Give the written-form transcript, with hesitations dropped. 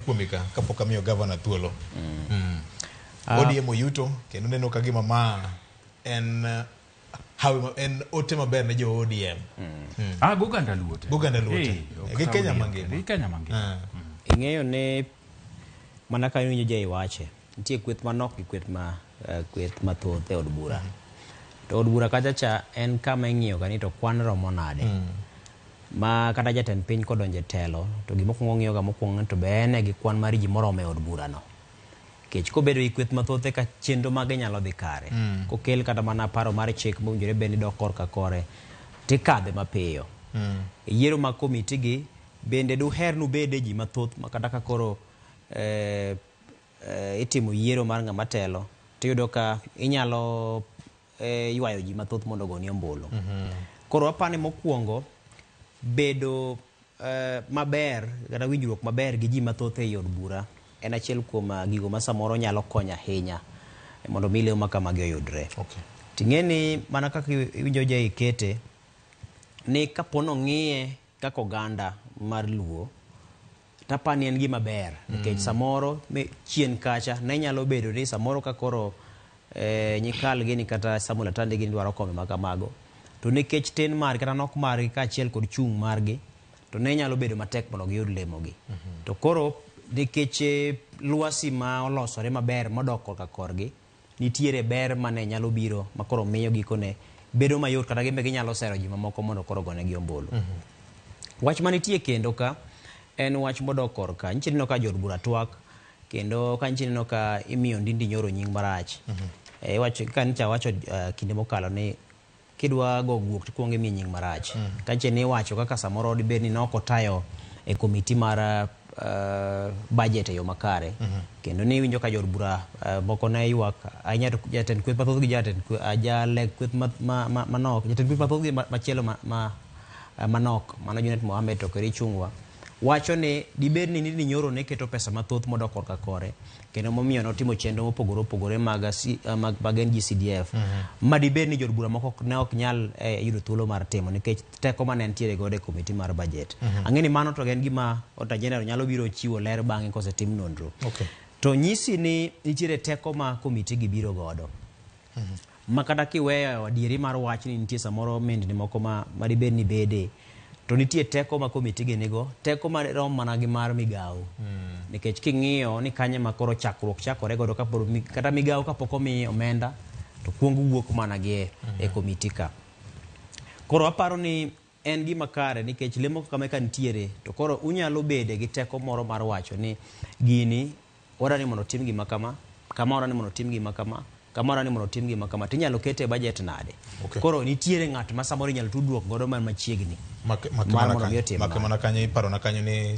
Kuomi ka kapok amiyo gavana thuolo. ODM oyuto kendo neno ka gima ma en hawi en ote maber ne jo ODM. Ah, goganda Luo te. Goganda Luo te. Eh, ok Gi kata Kenya ODM mangima. Gi Kenya mangima. Ing'eyo ni mana ka iwinjo jai wache, nitie kweth manok gi kweth ma kweth mathoth e od bura. To od bura kacha cha en kama ing'iyo ga ni to kwan romo nade. Ma kata jatend piny kodonjo e telo to gima okuongo ong'iyo ga mokwongo ni to be en e gi kwan mar ji moromo e od bura no. Nikech kobedo gi kweth mathoth eka chenro mage nyalo dhi kare. Kokel kata mana paro mar chik mowinjore bed ni dok korka kore tikadhe mapiyo. E yiero mag komiti gi bende duher nubede ji mathoth ma kata ka koro itimo yiero mar ng'ama telo tiyudo ka inyalo ywayo ji mathoth mondo ogoni ombulu. Koro apani mokwongo bedo maber kata winjruok maber gi ji mathoth ei od bura en achiel kuom gigo ma samoro nyalo konyo ahinya mondo mi lemo ma kamagi oyudre. Ting'e ni mana kaka iwinjo ja ikete ni kapo nong'iye kaka oganda mar Luo tapani en gima ber nikech samoro chien kacha ne nyalo bedo ni samoro ka koro nyikal gini kata Samuel Atandi gini dwaro kombe ma kamago to nikech tin margi kata nok margi kaachiel kod chung' margi to ne nyalo bedo matek mondo giyud lemogi. To koro nikech lwasi ma olosore maber modok korka korgi nitiere ber mane nyalo biro ma koro miyo gikone bedo mayot kata gimbe ginyalo sero ji mamoko mondo koro ogonegi ombulu. Wach manitie kendo ka en wach modok korka nyicha ineno ka jood bura twak kendo ka nyicha ineno ka imiyo Ndindi Nyoro nying marach. Iwacho ka nyicha wacho kinde mokalo ni kidwa go guok tikuongo imiye nying marach. Kache ni iwacho kaka samoro dibed ni nok otayo e komiti mar budget e yo makare. Kendo ni iwinjo ka jood bura moko ne ywak ahinya to jatend kweth mathoth gi jatend jalek kweth manok jatend kweth mathoth gi machielo manok mano Junet Mohamed to Kerry Ichung'wa wacho ni dibed ni Ndindi Nyoro ne keto pesa mathoth modok korka kore kendo momiyo notimo chenro mopogore opogore mag NGCDF ma dibed ni jood bura moko ne ok nyal yudo thuolo mar timo nikech teko mane nitiere godo e komiti mar budget. Ang'e ni mano to en gima Auditor General nyalo biro chiwo ler bang'e kosetim nonro. To nyisi ni nitiere teko ma komiti gi biro godo. Ma kata kiweyo adieri mar wach ni nitie samoro mindni moko ma dibed ni bede to nitie teko ma komiti gi nigo, teko ma rom mana gi mar migawo. Nikech king'iyo ni kanye ma koro chakruok chakore godo kapod kata migawo kapok omi omenda to kuong wuok mana gi e komiti ka. Koro aparo ni en gima kare nikech lemo kaka ka nitiere to koro unyalo bede gi teko moro mar wacho ni gini wadwa ni mondo otim gima kama, kama wadwa ni mondo otim gima kama, kama wadwa ni mondo otim gima kama, tinyalo kete e budget nade? Koro nitiere ng'at ma samoro inyalo tudruok godo man machiegni mar mondo mi otim Mak mana kanyo iparona kanyo ni